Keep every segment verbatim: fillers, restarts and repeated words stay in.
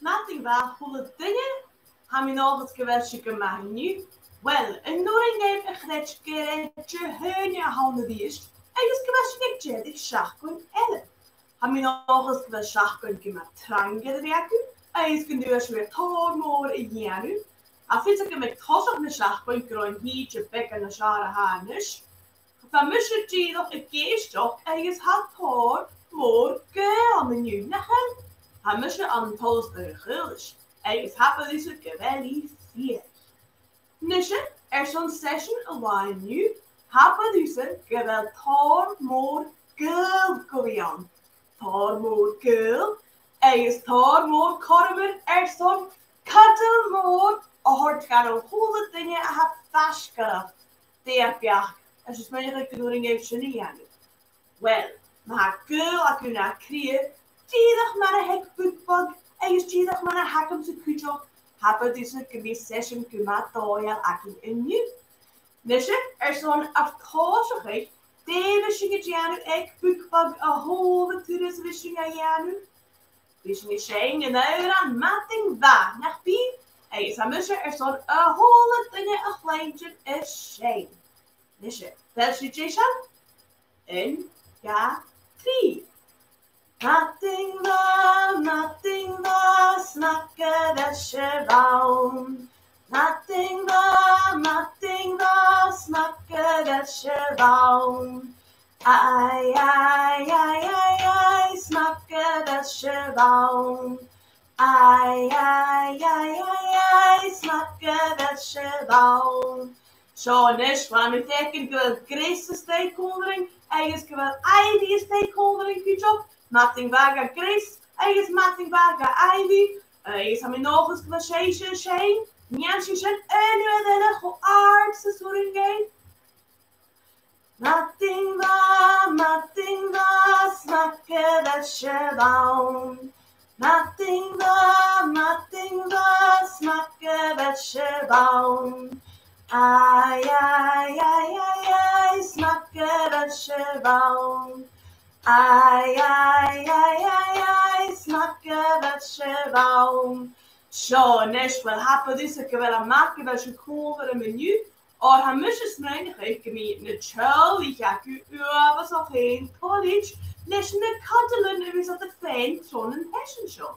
Madainn mhath a h-uile duine, tha mi an dòchas gu bheil sibh gu math an-diugh. Uill, an urrainn dhuibh a chreids gur e Dihaoine a th' ann a-rithist, agus gu bheil sinn aig deireadh seachdain eile? Tha mi an dòchas gu bheil seachdain gu math trang air a bhith agaibh, agus gun d' fhuair sibh air tòrr mòr a dhèanamh. Ach fios agam aig toiseach na seachdain gun robh an t-sìde beagan nas fheàrr na tha a-nis. Tha mise dìreach ag èisteachd agus tha tòrr mòr gaoil ann an-diugh, nach eil? Tha mise an toiseach a' cluinntinn, agus tha mi an dòchas gu bheil i fìor. Nise, airson seisean an latha an-diugh, tha mi an dòchas gu bheil tòrr mòr gaoil gu bhith ann. Tòrr mòr gaoil, agus tòrr mòr cothroman airson cudail mòr a thoirt dhan a h-uile duine a tha faisg oirbh. Dè ur beachd, a bheil sibh a' smaoineachadh gun urrainn dhuibh sin a dhèanamh? Uill, ma tha gaol agaibh na cridhe, dìreach mar a th' aig Bookbug, agus dìreach mar a th' agamsa cuideachd, tha mi an dòchas gum bi seisean gu math dòigheil againn an-diugh. Nise, airson ar tòiseachadh, dè bhios sinn a' dèanamh aig Bookbug a h-uile turas a bhios sinn ga dhèanamh? Bidh sinn a' seinn an òrain Madainn Mhath, nach bi? Agus tha mise airson a h-uile duine a chluinntinn a' seinn. Nise, a bheil sibh deiseil? Aon, dhà, trì. Madainn mhath, madainn mhath, 's math gu bheil sibh ann. Madainn mhath, madainn mhath, 's math gu bheil sibh ann. Ai, ai, ai, ai, ai, 's math gu bheil sibh ann. Ai, ai, ai, ai, ai, 's math gu bheil sibh ann. Seo a-nis, bha mi a' faicinn gu bheil Grace a-staigh còmhla rinn, agus gu bheil Ivy a-staigh còmhla rinn cuideachd. Madainn mhath do Ghrace, agus madainn mhath do Ivy, agus tha mi an dòchas gu bheil sibhse a' seinn. Nì sinn sin aon uair eile cho àrd 's as urrainn dhuinn. Madainn mhath, madainn mhath, 's math gu bheil sibh ann. Madainn mhath, madainn mhath, 's math gu bheil sibh ann. Ai, ai, ai, ai, ai, 's math gu bheil sibh ann. Ai, ai, ai, ai, ai, 's math gu bheil sibh ann. Seo a-nis, uill, tha mi an dòchas gu bheil e math gu bheil sibh còmhla rium an-diugh, oir tha mise a' smaoineachadh gum bi na teaghlaichean agaibh uabhasach fhèin toilichte leis na cudalan a bhios iad a' faighinn tron an t-seisean seo.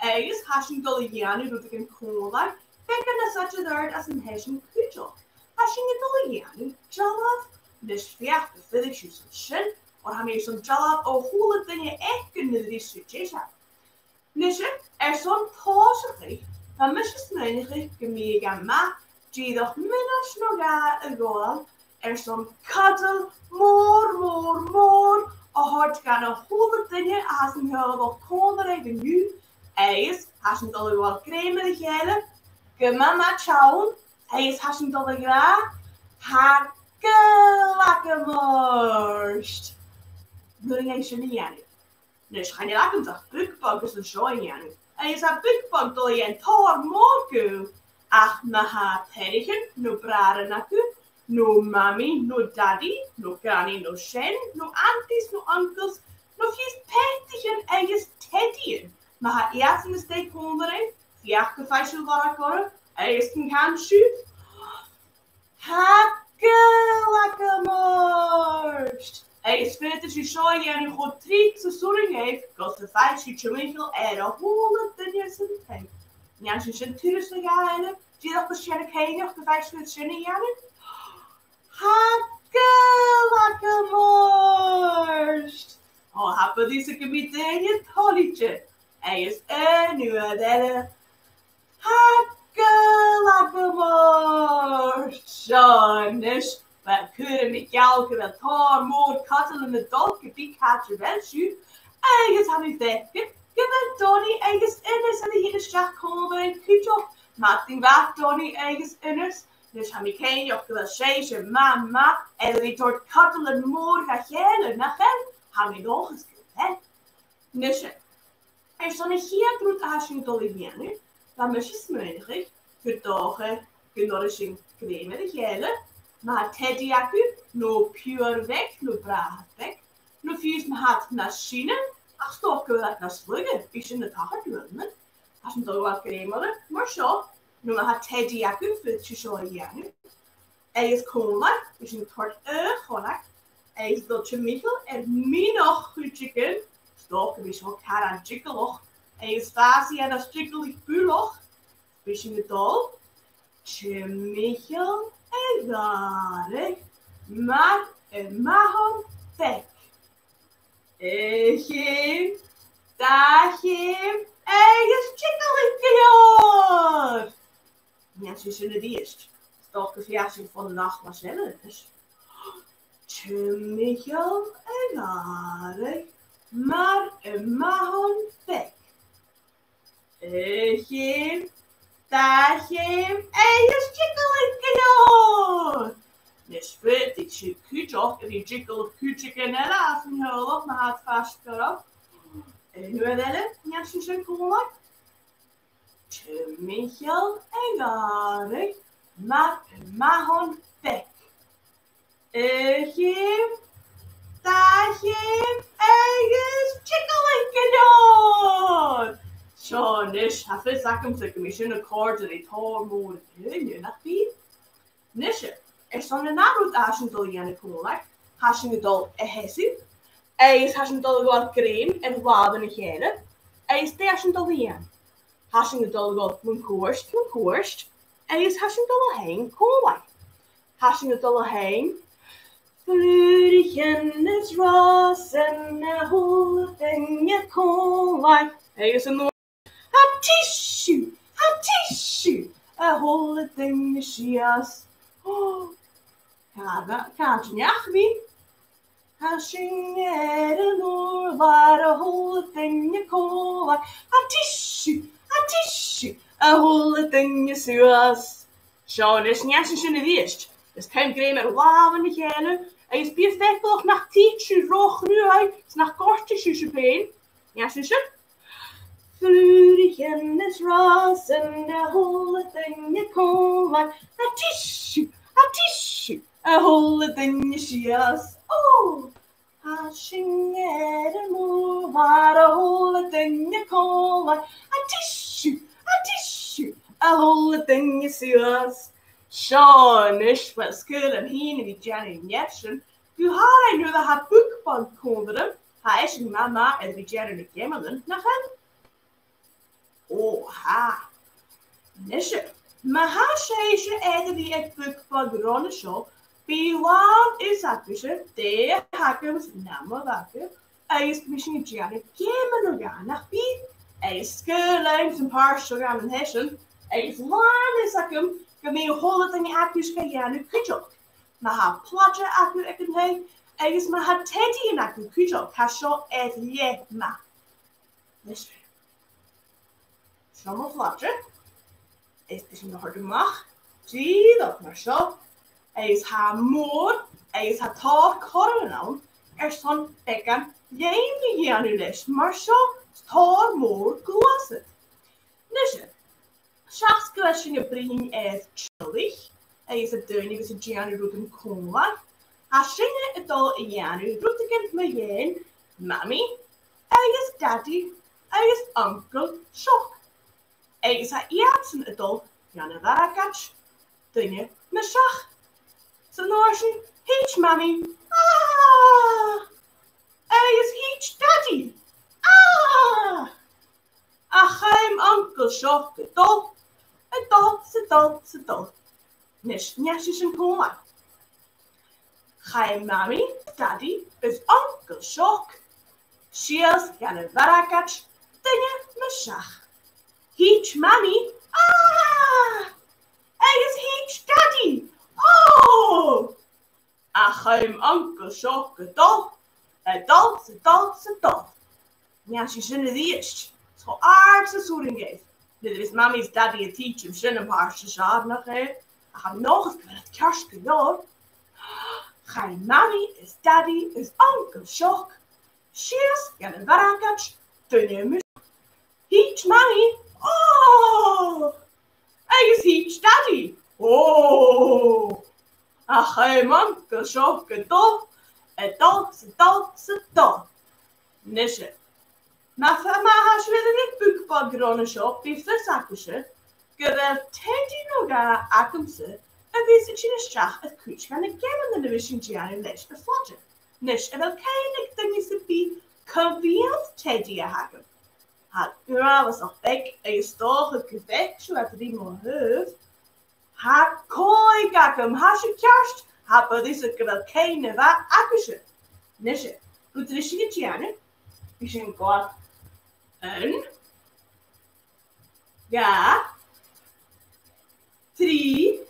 Agus tha sinn a' dol a dhèanamh rudeigin còmhla, beagan nas fhaide air adhart às an t-seisean cuideachd. Tha sinn a' dol a dhèanamh dealbh, a-nis feuch am fuirich sibhse sin, oir tha mi airson dealbh a h-uile duine fhaicinn nuair a bhios sibh deiseil. Nise, airson tòiseachadh, tha mise a' smaoineachadh gum biodh e math dìreach mionaid no dhà a ghabhail airson cudail mòr, mòr, mòr a thoirt dhan a h-uile duine a tha san teaghlach còmhla ribh an-diugh, agus tha sinn a' dol a ghabhail grèim air a chèile gu math, math teann, agus tha sinn a' dol a ràdh, tha gaol agam ort. An urrainn dhuinn sin a dhèanamh? Nis, chan eil agamsa ach Bookbug airson seo a dhèanamh. Agus tha Bookbug a' dol a dhèanamh tòrr mòr gaoil, ach ma tha peathraichean no bràithrean agaibh, no mamaidh no dadaidh, no granaidh no seanair, no aunties no uncles, no fiù 's peataichean agus teadaidhean, ma tha iadsan a-staigh còmhla ribh, feuch gum faigh sibh lorg orra, agus an can sibh, tha gaol agam ort! Agus faodaidh sibh seo a dhèanamh cho tric 's as urrainn dhuibh, gus am faigh sibh timcheall air a h-uile duine san taigh. Nì sinn sin turas no dhà eile, dìreach gus dèanamh cinnteach gum faigh sibh sin a dhèanamh. Tha gaol agam ort! Ò, tha mi an dòchas gum bi daoine toilichte, agus aon uair eile, tha gaol agam ort! Seo a-nis, uill, cuiridh mi geall gu bheil tòrr mòr cudail a' dol gu bith càit a bheil sibh, agus tha mi a' faicinn gu bheil Donnie agus Innes air a thighinn a-steach còmhla rinn cuideachd. Madainn mhath, Donnie agus Innes. Nis, tha mi cinnteach gu bheil sibhse math, math air a bhith a' toirt cudail mòr dha chèile, nach eil? Tha mi an dòchas gu bheil. Nise, airson a' chiad rud a tha sinn a' dol a dhèanamh, bha mise a' smaoineachadh gur dòcha gun toir sinn grèim air a chèile, ma tha teadaidh agaibh, no piuthar bheag, no bràthair beag, no fiù 's ma tha iad nas sine, ach 's dòcha gu bheil iad nas lugha, bidh sin a' tachairt uaireannan. Tha sinn a' dol a ghabhail grèim oirre, mar seo, nuair a tha teadaidh agaibh, faodaidh sibh seo a dhèanamh. Agus còmhla, bidh sinn a' toirt aon chorrag, agus bidh timcheall air mhionach cuideigin, 's dòcha gum bi seo caran diogalach, agus fàsaidh e nas diogalaich buileach, bidh sinn a' dol, timcheall a' ghàrraidh, mar am mathan beag. Aon cheum, dà cheum, agus diogalach gu leòr! Nì sinn sin a-rithist. 'S dòcha gum feum sinn fon an achlais eile a-nis. Timcheall a' ghàrraidh, mar am mathan beag. Aon cheum, dà cheum, agus diogalach gu leòr! Nis, faodaidh sibh cuideachd a bhith a' diogalachadh cuideigin eile às an teaghlach ma tha iad faisg oirbh. Aon uair eile, nì sinn sin còmhla. Timcheall a' ghàrraidh, mar am mathan beag. Aon cheum, dà cheum, agus diogalach gu leòr! Seo a-nis, tha fios agamsa gum bi sin a' còrdadh ri tòrr mòr dhaoine, nach bi? Nise, airson an ath rud a tha sinn a' dol a dhèanamh còmhla, tha sinn a' dol a sheasamh, agus tha sinn a' dol a ghabhail grèim air làmhan a chèile, agus dè tha sinn a' dol a dhèanamh? Tha sinn a' dol a dhol mun cuairt, mun cuairt, agus tha sinn a' dol a sheinn còmhla. Tha sinn a' dol a sheinn. Flùraichean is ròsan a h-uile duine còmhla. Agus an uair, a-tissue, a-tissue, a h-uile duine sìos. Ò, càit, càit an deach mi? Tha sinne air an ùrlar a h-uile duine còmhla. A-tissue, a-tissue, a h-uile duine suas. Seo a-nis, nì sinn sin a-rithist. Is cumaibh grèim air làmhan a chèile, agus bithibh faiceallach nach tuit sibh ro chruaidh, is nach gortaich sibh sibh fhèin. Nì sinn sin. Flùraichean is ròsan a h-uile duine còmhla. A-tissue, a-tissue, a h-uile duine sìos. Ò! Tha sinne air an ùrlar a h-uile duine còmhla. A-tissue, a-tissue, a h-uile duine suas. Seo a-nis, uill, 's caomh leam fhìn a bhith a' dèanamh an fhear sin, gu h-àraidh nuair a tha Bookbug còmhla rium, tha esan math math air a bhith a' dèanamh na geamannan, nach eil? Ò, tha. Nise, ma tha sibhse air a bhith aig Bookbug ron a seo, bidh làn fhios agaibhse dè th' agamsa nam bhaga, agus gum bi sinn a' dèanamh geamannan, nach bi? Agus 's caomh leamsa am pàirt seo dhen an t-seisean, agus làn fhios agam gum bi a h-uile duine agaibhse ga dhèanamh cuideachd. Ma tha plaide agaibh aig an taigh, agus ma tha teadaidhean agaibh cuideachd, tha seo air leth math. Nise. Seo mo phlaide. Is bidh sinn ga thoirt a-mach dìreach mar seo. Agus tha e mòr, agus tha tòrr cothroman ann airson beagan leum a dhèanamh leis, mar seo, 's tòrr mòr gluasad. Nise, seach gu bheil sinn a' bruidhinn air teaghlach, agus air daoine agus a' dèanamh rudan còmhla, tha sinne a' dol a dhèanamh rudeigin mu dheidhinn Mamaidh agus Dadaidh agus Uncail Seoc. Agus tha iadsan a' dol dhan a' mhargaid, duine mu seach. 'S an uair sin, thuit Mamaidh, ah! Agus thuit Dadaidh, ah! Ach chaidh Uncail Seoc a' dol, a' dol, 's a' dol, 's a' dol. Nis, nì sinn sin còmhla. Chaidh Mamaidh, Dadaidh is Uncail Seoc sìos dhan a' mhargaid, duine mu seach. Thuit Mamaidh, ah! Agus thuit Dadaidh, oh! Ach chaidh Uncail Seoc a' dol, a' dol, 's a' dol, 's a' dol. Nì sinn sin a-rithist. Cho àrd 's as urrainn dhuibh. Nuair a bhios Mamaidh is Dadaidh a' tuiteam, sin am pàirt as fheàrr, nach e? Ach tha mi an dòchas gu bheil iad ceart gu leòr. Chaidh Mamaidh is Dadaidh is Uncail Seoc sìos dhan a' mhargaid, duine mu seach. Thuit Mamaidh, oh! Agus thuit Dadaidh, oh! Ach chaidh Uncail Seoc a' dol, a' dol, 's a' dol, 's a' dol. Nise. Ma tha, ma tha sibh air a bhith a' Bookbug roimhe seo, bidh fios agaibhse gu bheil teadaidh no dhà agamsa a bhios a' tighinn a-steach air cuid de na geamannan a bhios sinn a' dèanamh leis a' phlaide. A-nis, a bheil cuimhne aig duine sam bith cò mheud teadaidh a th' agam? Tha iad uabhasach beag agus 's dòcha gum faic sibh iad rim mo thaobh. Tha còig agam, tha sin ceart, tha mi a' smaoineachadh gu bheil cuimhne mhath agaibhse. A-nis, rud a bhios sinn a' dèanamh, bidh sinn a' gabhail aon, dhà, trì,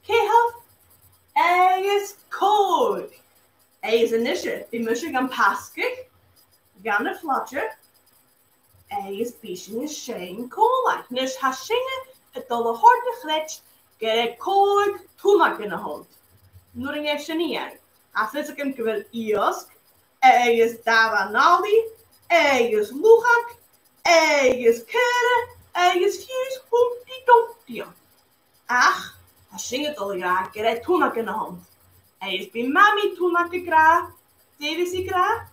ceithir agus còig. Agus a-nis, bidh mise gam pasgadh dhan a' phlaide, agus bidh sinn a' seinn còmhla. A-nis, tha sinne a' dol a thoirt a chreids gur e còig tunnagan a th' ann. Nuair a nì sinn e, tha fios agam gu bheil iasg, agus damhan-allaidh, agus luchag, agus caora, agus fiù 's Humpty Dumpty ann. Ach, tha sinn a' dol a ràdh gur e tunnagan a th' ann. Agus bidh Mamaidh Tunnag ag ràdh, dè bhios i ag ràdh?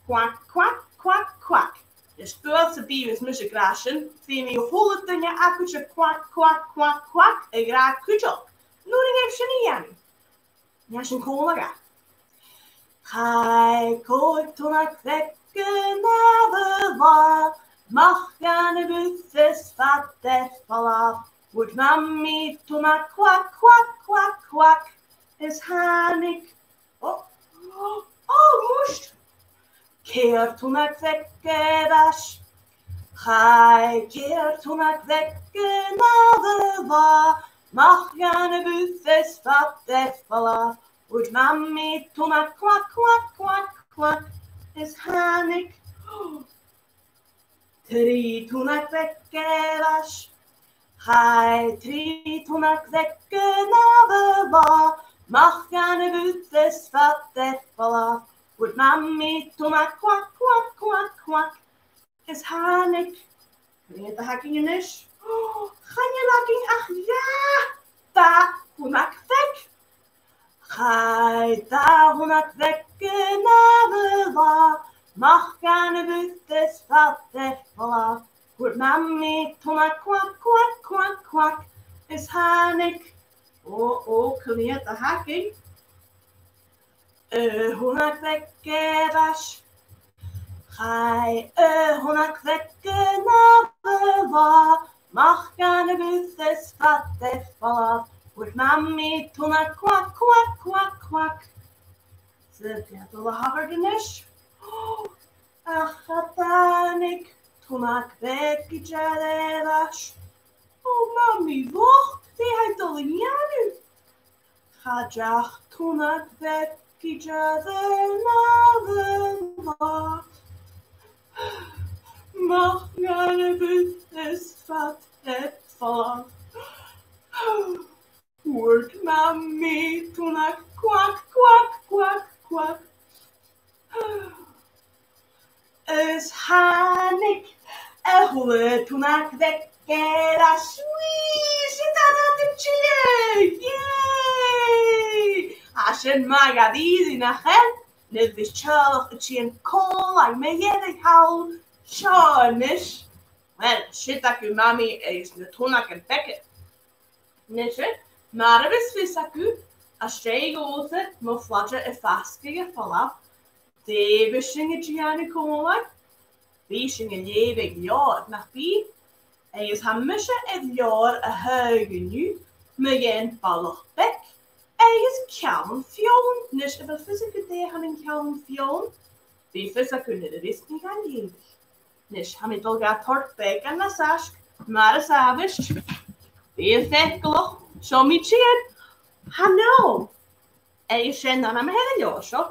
Quack, quack, quack, quack. Is uair sam bith a bhios mise ag ràdh sin, feumaidh a h-uile duine agaibhse quack, quack, quack, quack a ràdh cuideachd. Nuair a nì sinn e, nì sinn còmhla e. Chaidh còig tunnag bheag an ath latha, a-mach dhan a' bhùth is fada air falbh. Thuirt Mamaidh Tunnag quack, quack, quack, quack, is thàinig, o, o, o, must. Ceithir tunnag bheag air ais. Chaidh ceithir tunnag bheag an ath latha, a-mach dhan a' bhùth is fada air falbh. Thuirt Mamaidh Tunnag quack, quack, quack, quack, is thàinig trì tunnag bheag air ais. Chaidh trì tunnag bheag an ath latha, a-mach dhan a' bhùth is fada air falbh. Thuirt Mamaidh Tunnag quack, quack, quack, quack, is thàinig, cò mheud a th' againn a-nis? Chan eil againn ach dhà, dà thunnag bheag. Chaidh dà thunnag bheag an ath latha, a-mach dhan a' bhùth is fada air falbh. Thuirt Mamaidh Tunnag quack, quack, quack, quack, is thàinig, o, o, cò mheud a th' againn? Aon thunnag bheag air ais. Chaidh aon thunnag bheag an ath latha, a-mach dhan a' bhùth is fada air falbh. Thuirt Mamaidh Tunnag quack, quack, quack, quack. Is dè tha dol a thachairt a-nis? Ach cha tàinig tunnag bheag idir air ais. O, Mamaidh bhochd, dè tha i dol a dhèanamh? Cha deach tunnag bheag idir an ath latha, a-mach dhan a' bhùth is fada air falbh. Thuirt Mamaidh Tunnag quack, quack, quack, quack. Is thàinig a h-uile tunnag bheag air ais. Whee! Siud iad an-diugh! Yay! Tha sin math dha-rìribh, nach eil? Nuair a bhios teaghlach a' tighinn còmhla mu dheireadh thall, seo a-nis. Uill, siud agaibh Mamaidh agus na tunnagan beaga. Nise, mar a bhios fios agaibh, às dèidh dhòmhsa mo phlaide a phasgadh air falbh, dè bhios sinn a' dèanamh còmhla? Bidh sinn a' leughadh leabhar, nach bi? Agus tha mise air leabhar a thaghadh an-diugh mu dheidhinn balach beag agus ceann-fionn. Nise, a bheil fios agaibh dè th' ann an ceann-fionn? Bidh fios agaibh nuair a bhios mi ga leughadh. Nis, tha mi a' dol ga toirt beagan nas fhaisge, mar as àbhaist. Bi faiceallach, seo mi a' tighinn. Hello! Agus 's e an t-ainm a th' air an leabhar seo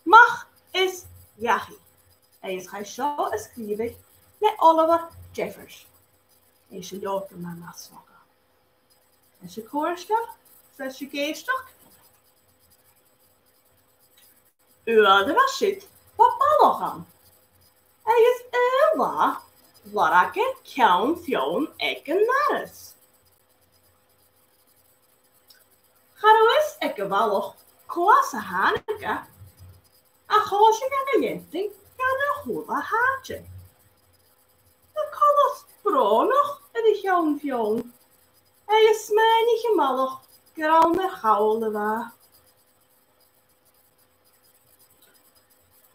Mach is Dhachaigh. Agus chaidh seo a sgrìobhadh le Oliver Jeffers. Agus 's e leabhar gu math math snog a tha. An e sibh cofhurtail? An e sibh ag èisteachd? Uair a bha siud, bha balach ann. Agus aon latha, lorg e ceann-fionn aig an doras. Cha robh fhios aig a' bhalach cò às a thàinig e, ach thòisich e ga leantainn gun a h-uile h-àite. Tha coltas brònach air a' cheann-fionn, agus smaoinich am balach gur ann air chall a bha e.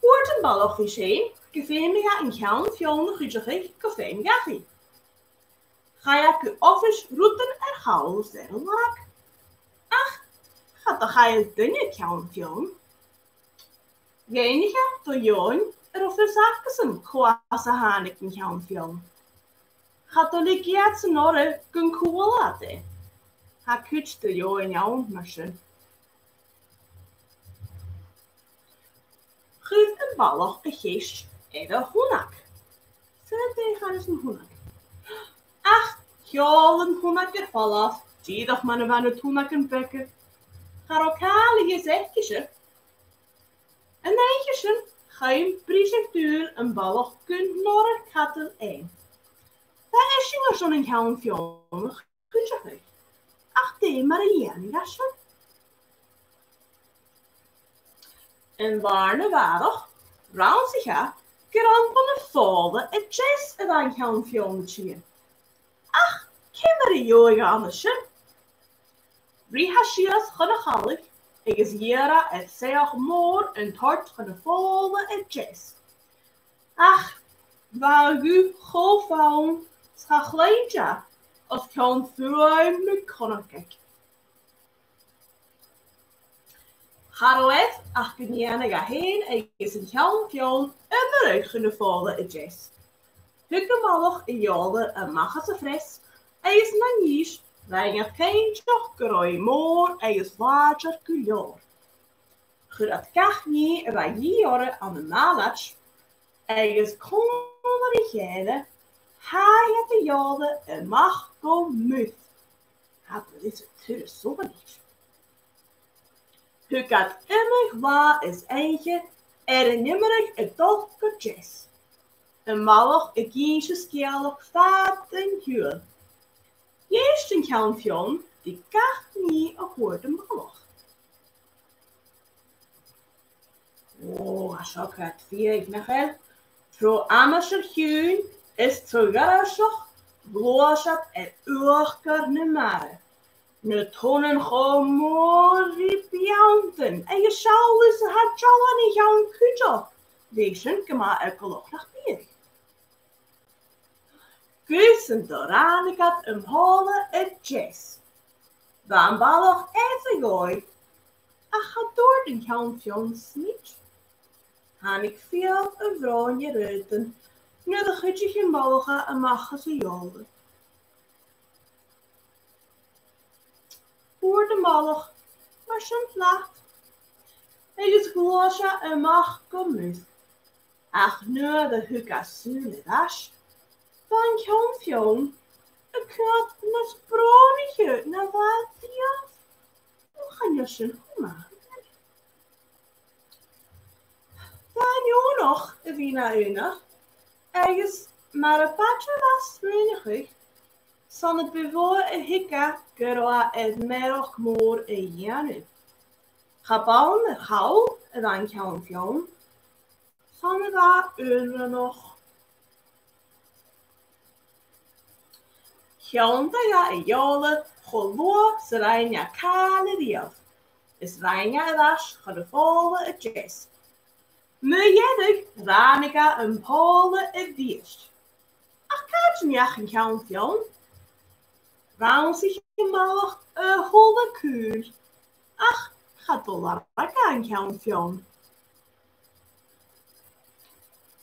Thuirt am balach ris fhèin gum feumadh e an ceann-fionn a chuideachadh gu feum dhachaigh. Chaidh e gu oifis rudan air chall is air an lorg. Ach cha do chaill duine ceann-fionn. Dh'fhaighnich e do dh'eòin an robh fios acasan cò às a thàinig an ceann-fionn. Cha do leig iadsan orra gun cuala iad e. Tha cuid de dh'eòin ann mar sin. Chuir am balach a' cheist air a thunnag. Saoil dè chanas an tunnag? Ach sheòl an tunnag air falbh, dìreach mar a bha na tunnagan beaga. Cha robh càil a dh'fhios aice-se. An oidhche sin, chùm briseadh-dùil am balach gun norra cadal fhèin. Bha esan airson an ceann-fionn a chuideachadh, ach dè mar a dhèanadh e sin? An làrna-mhàireach, rannsaich e gur ann bhon a' Phòla a Deas a bha an ceann-fionn a' tighinn. Ach ciamar a gheibheadh e an sin? Ruith e sìos chun a' chalaidh agus dh'iarr e air soitheach mòr an toirt chun a' Phòla a Deas. Ach bha a ghuth cho fann 's cha chluinntinn e os cionn fuaim na connadh aige. Cha robh air ach gun dèanadh e fhèin agus an ceann-fionn iomradh chun a' Phòla a Deas. Thug am balach a gheòla a-mach às a' phreas, agus nan dithis rinn iad cinnteach gun robh i mòr agus làidir gu leòr. Chuir iad gach nì a bha a dhìth orra ann am màileid, agus còmhla ri chèile, shuidh iad a' gheòla a-mach gu muir. Cha b' urrainn dha turas sònraichte. Thug iad iomadh latha is oidhche air an iomradh a' dol gu deas. Am balach ag innse sgeulachd fad an t-siubhail. Dh'èist an ceann-fionn ri gach nì a thuirt am balach. Ò, tha seo car fiadhaich, nach eil? Tro aimsir chiùin is tro ghoireasachd, ghluais iad air uachdar na mara. Na tonnan cho mòr ri beanntan, agus seall thusa, tha dealanaich ann cuideachd. Bhiodh sin gu math eagalach, nach bitheadh? Gus an do ràinig iad am Pòla a Deas. Bha am balach air a dhòigh, ach cha tuirt an ceann-fionn smid. Thàinig fial a' bhròin air aodann nuair a chuidich am balach e a-mach às a gheòla. Thuirt am balach, mar sin leat, agus ghluais e a-mach gu muir. Ach nuair a thug e sùil air ais, bha an ceann-fionn a' coimhead nas brònaiche na bha e riamh. Ò, chan eil sin cho math. Bha e neònach a bhith na aonar, agus mar a b' fhaide dha smaoineachadh, 's ann a bu mhotha a thuig e gun robh e air mearachd mòr a dhèanamh. Cha b' ann air chall a bha an ceann-fionn, 's ann a bha e aonranach. Thionndaidh e a gheòla cho luath 's a rinn e càil a-riamh, is rinn e air ais chun a' Phòla a Deas. Mu dheireadh, ràinig e am Pòla a-rithist. Ach càit an deach an ceann-fionn? Rannsaich am balach a h-uile cùil, ach cha do lorg e an ceann-fionn.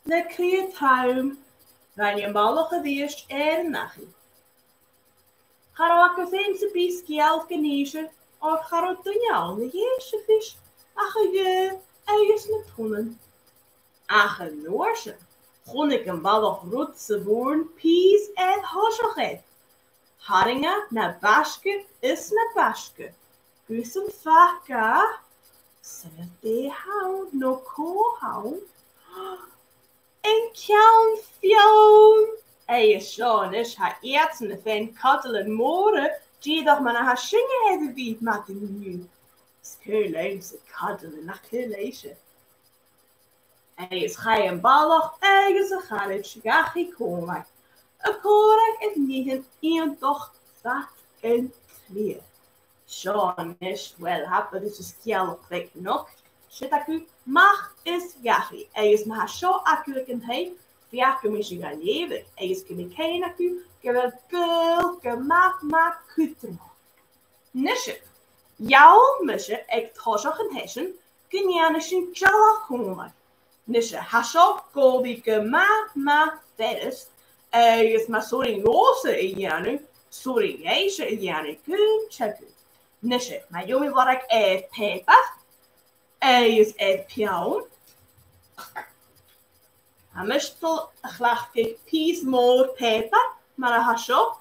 Le cridhe trom, rinn am balach a-rithist air an dachaigh. Cha robh aca fhèin sam bith sgeul gun innse, oir cha robh duine ann a dh'èist ris ach a' ghaoth agus na tonnan. Ach an uair sin, chunnaic am balach rud sa mhùrn pìos air thoiseach air. Tharraing e na b' fhaisge is na b' fhaisge, gus am fac e, saoil dè th' ann no cò th' ann? An ceann-fionn! Agus seo a-nis, tha iadsan a' faighinn cudalan mòra, dìreach mar a tha sinne air a bhith math an-diugh. 'S caomh leamsa cudalan, nach caomh leibhse? Agus chaidh am balach agus a charaid dhachaigh còmhla, a' còmhradh air nithean iongantach fad an t-slighe. Seo a-nis, uill, tha e furasta sgeulachd bheag no dhà. Siud agaibh Mach is Dhachaigh, agus ma tha seo agaibh aig an taigh, feuch gum bi sibh ga leughadh, agus gum bi cuimhne agaibh gu bheil gaol gu math, math cudromach. Nise, gheall mise aig toiseach an t-seisein gun dèanadh sinn dealbh còmhla. Nise, tha seo gu bhith gu math, math furasta, agus mas urrainn dhòmhsa a dhèanamh, 's urrainn dhuibhse a dhèanamh gun teagamh. Nise, ma gheibh mi lorg air pàipear, agus air peann. Tha mise a' dol a chleachdadh pìos mòr pàipear, mar a tha seo,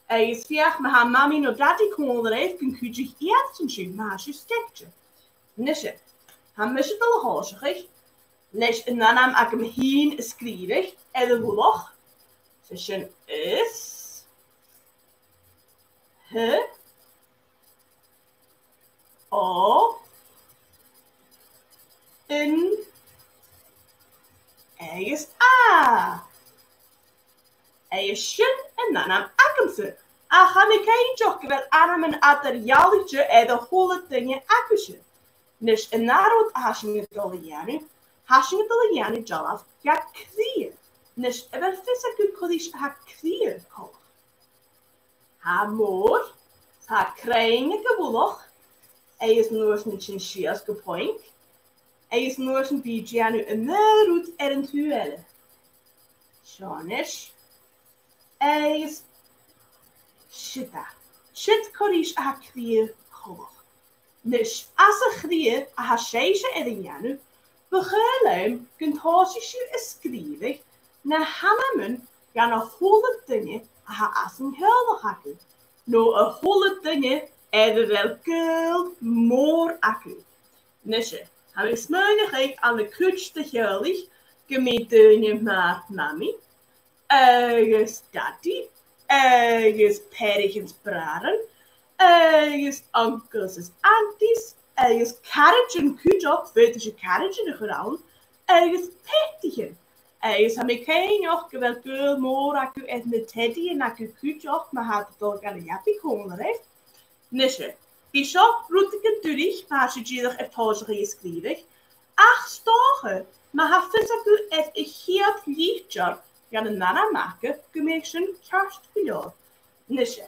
agus feuch ma tha Mamaidh no Dadaidh còmhla ribh gun cuidich iadsan sibh ma tha sibh sgeichte. Nise, tha mise a' dol a thòiseachadh leis an ainm agam fhìn a sgrìobhadh air a' mhullach. 'S e sin S, H, O, N, agus A. Agus sin an t-ainm agamsa, ach tha mi cinnteach gu bheil ainmean eadar-dhealaichte air a h-uile duine agaibhse. Nis, an ath rud a tha sinn a' dol a dhèanamh, tha sinn a' dol a dhèanamh dealbh de chridhe. Nis, a bheil fios agaibh cò ris a tha cridhe coltach? Tha mòr, tha cruinn aig a' mhullach, agus an uair sin sìos gu puing, agus an uair sin bidh e a' dèanamh an aon rud air an taobh eile. Seo a-nis. Agus siud e. Siud cò ris a tha cridhe coltach. Nis, anns a' chridhe a tha sibhse air a dhèanamh, bu chaomh leam gun tòisich sibh a' sgrìobhadh na h-ainmean dhan a h-uile duine a tha anns an teaghlach agaibh, no a h-uile duine air a bheil gaol mòr agaibh. Nise, tha mi a' smaoineachadh ann an cuid de theaghlaichean gum bi daoine mar Mamaidh, agus Dadaidh, agus peathraichean is bràithrean, agus uncles is aunties, agus caraidean cuideachd, faodaidh sibh caraidean a chur ann, agus peataichean. Agus tha mi cinnteach gu bheil gaol mòr agaibh air na teadaidhean agaibh cuideachd, ma tha iad a' dol dhan leabaidh còmhla ribh. Nise, bidh seo rudeigin duilich ma tha sibh dìreach air tòiseachadh a' sgrìobhadh, ach 's dòcha, ma tha fios agaibh air a' chiad litir dhen an ainm aca, gum bi sin ceart gu leòr. Nise,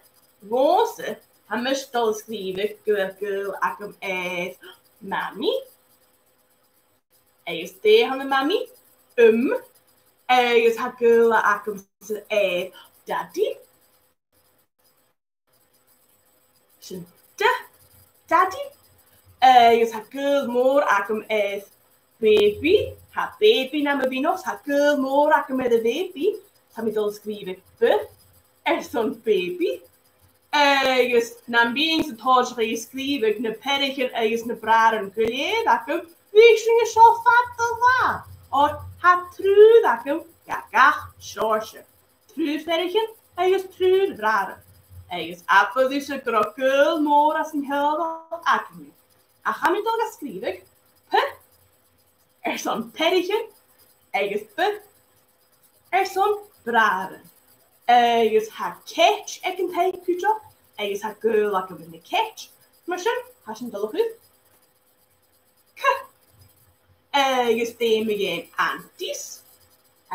dhòmhsa, tha mise a' dol a sgrìobhadh gu bheil gaol agam air Mamaidh, agus dè th' ann am Mamaidh? M, agus tha gaol agamsa air Dadaidh. Sin D, Dadaidh. Agus tha gaol mòr agam air baby. Tha baby nam mhionach, tha gaol mòr agam air a' bhaby. Tha mi a' dol a sgrìobhadh B airson baby. Agus nam bithinn-sa a' tòiseachadh a' sgrìobhadh na peathraichean agus na bràithrean gu lèir agam, bhiodh sinn an seo fad an latha, oir tha triùir agam de gach seòrsa. Triùir pheathraichean agus triùir bhràithrean. Agus abair thusa gun robh gaol mòr anns an teaghlach againne. Ach tha mi a' dol ga sgrìobhadh P airson peathraichean agus B airson bràithrean. Agus tha cait aig an taigh cuideachd, agus tha gaol agam air na cait. Mar sin, tha sinn a' dol a chur C. Agus dè mu dheidhinn aunties? A.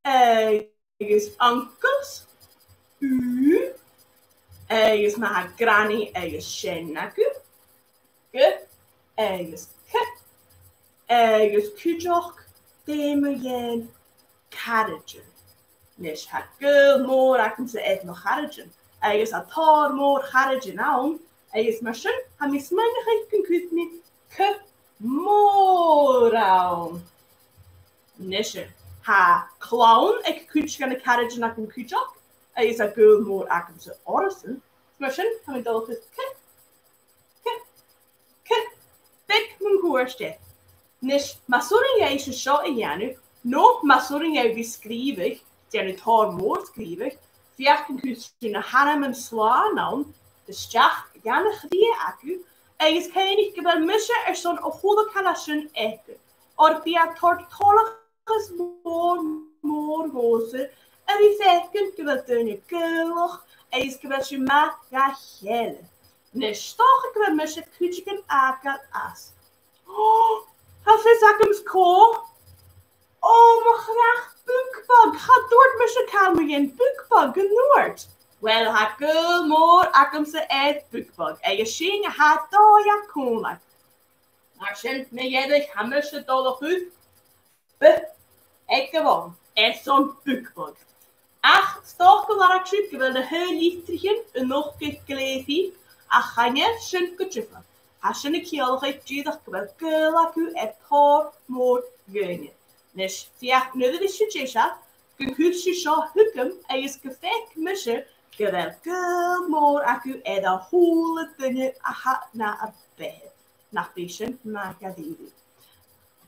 Agus uncles? U. Agus ma tha granny agus seanair agaibh? G. Agus C. Agus cuideachd, dè mu dheidhinn caraidean? Nis, tha gaol mòr agamsa air mo charaidean, agus tha tòrr mòr charaidean ann, agus mar sin, tha mi a' smaoineachadh gun cuir mi C mòr ann. Nise, tha clann aig cuid de na caraidean agam cuideachd, agus tha gaol mòr agamsa orrasan. Mar sin, tha mi a' dol a chur C, C, C, beag mun cuairt e. Nis, mas urrainn dhuibhse seo a dhèanamh, no mas urrainn dhuibh a bhith a' sgrìobhadh, dèanamh tòrr mòr sgrìobhadh, feuch an cuir sibh na h-ainmean slàn ann a-steach dhan a' chridhe agaibh, Agus cuimhnich gu bheil mise airson a h-uile càil a tha sin fhaicinn. Oir bidh e a' toirt toileachas mòr, mòr dhòmhsa a bhith a' faicinn gu bheil daoine gaolach agus gu bheil sibh math dha chèile. A-nis, 's dòcha gu bheil mise cuideigin fhàgail às. Ò, tha fios agamsa cò. Ò, mo chreach, Bookbug! Cha tuirt mise càil mu dheidhinn Bookbug an-uair. Uill, tha gaol mòr agamsa air Bookbug, agus 's e sin a tha dòigheil còmhla. Mar sin, mu dheireadh, tha mise a' dol a chur B aig a' bhonn airson Bookbug. Ach 's dòcha gu lorg sibh gu bheil na h-aon litrichean a' nochdadh glè thric, ach chan eil sin gu diofar. Tha sin a' ciallachadh dìreach gu bheil gaol agaibh air tòrr mòr dhaoine. A-nis, feuch nuair a bhios sibh deiseil, gun cuir sibh seo thugam agus gum faic mise gu bheil gaol mòr agaibh air a h-uile duine a tha nar beatha. Nach bi sin math dha-rìribh.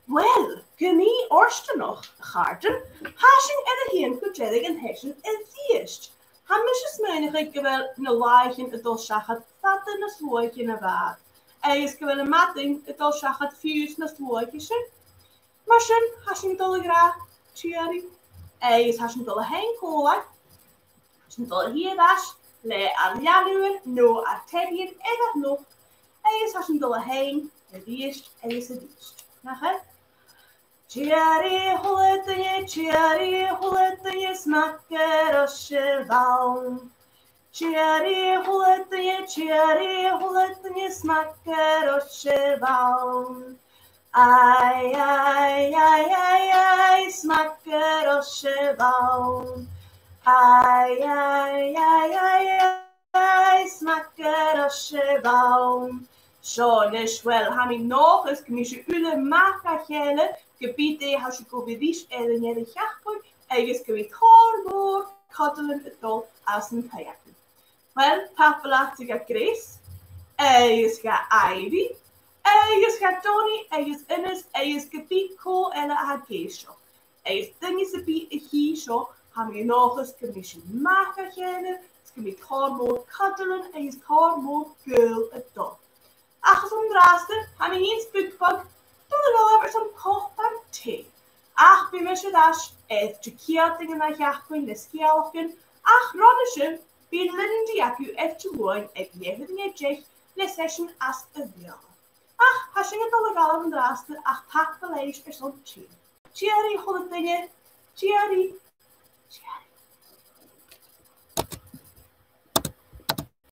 Uill, gu mì-fhortanach, a chàirdean, tha sinn air a thighinn gu deireadh an t-seisein a-rithist. Tha mise a' smaoineachadh gu bheil na làithean a' dol seachad fada nas luaithe na bha iad, agus gu bheil am madainn a' dol seachad fiù 's nas luaithe sin. Mar sin, tha sinn a' dol a ràdh tìoraidh, agus tha sinn a' dol a sheinn còmhla, tha sinn a' dol a thighinn air ais le ar leanabh no ar teadaidh air ar n-uchd, agus tha sinn a' dol a sheinn a-rithist agus a-rithist. Nach eil? Tìoraidh a h-uile duine, tìoraidh a h-uile duine, 's math gun robh sibh ann. Tìoraidh a h-uile duine, tìoraidh a h-uile duine, 's math gun robh sibh ann. Ai, ai, ai, ai, ai, 's math gun robh sibh ann. Ai, ai, ai, ai, ai, 's math gun robh sibh ann. Seo a-nis, uill, tha mi an dòchas gum bi sibh uile math dha chèile, ge bith dè tha sibh gu bhith ris air an deireadh-sheachdain, agus gum bi tòrr mòr cuddling a' dol anns an taigh agaibh. Uill, tapadh leat a Ghrace, agus a Ivy, agus a Donnie, agus Innes, agus ge bith cò eile a tha ag èisteachd. Agus duine sam bith a chì seo, tha mi an dòchas gum bi sibh math dha chèile, is gum bi tòrr mòr cuddling agus tòrr mòr gaol a' dol. Ach an-dràsta, tha mi fhìn 's Bookbug a' dol a dh'fhalbh airson cupan tì. Ach bidh mise air ais air Diciadain an ath-sheachdain le sgeulachdan, ach ron a sin, bidh Lindy agaibh air Diluain aig leth-uair an dèidh deich le seisean às a' Bheurla. Ach tha sinn a' dol a dh'fhalbh an-dràsta, ach tapadh leibh airson tighinn. Tìoraidh a h-uile duine, tìoraidh, tìoraidh.